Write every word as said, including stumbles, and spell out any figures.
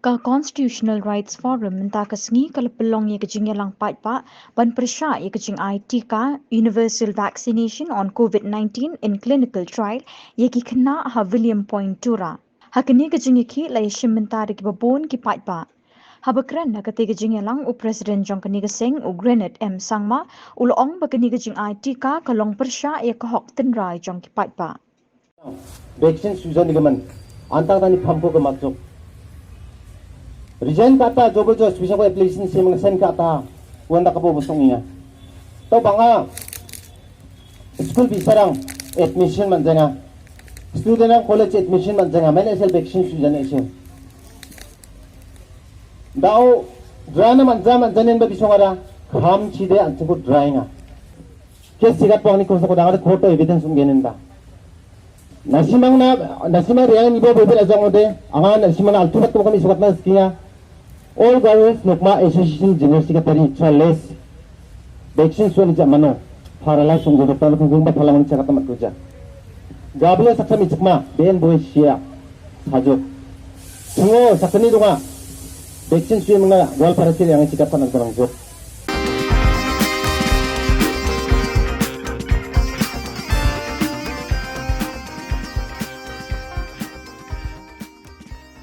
Ka Constitutional Rights Forum mynta ka sngi ka la pynlong ïa ka jingïalang paidbah ban pyrshah ïa ka jingai tika Universal Vaccination on COVID nineteen in Clinical Trial ïa ki khynnah ha William Point, Tura. Ha kane ka jingïakhih la ïashim bynta da kiba bun ki paidbah. Haba kren ha katei ka jingïalang, u President jong kane ka seng, u Granate M Sangma, u la ong ba kane ka jingai tika ka long pyrshah ïa ka hok tynrai jong ki paidbah. Vaccine sujan di gaman antang tani phamko ka matsuk. Resign kata jobo jo special application sim sen kata wanda kapo bosong ina. To banga school bisarang admission man janga, student ang college admission man janga, man esel vaccine sujan esel. Dau drana man jama janen ba bisong ada kham chide an chukut dry nga. Kes sigat pong ni kosa kodang ada koto evidence ung genen ba. Nasimang na nasimang riang ni bo bebe la jong de anga nasimang na altu bat ko kami sugat na skinga. All Girls Nokma Association General Secretary Charles. Vaccine suan jam mano. Paralyze ung godo pala kung ba pala man chakat mat kerja. Gablo saksa mi chakma ben boy sia. Sajok. Tungo sakani dunga. Vaccine suan manga wal parasil yang chikap kan antang jok.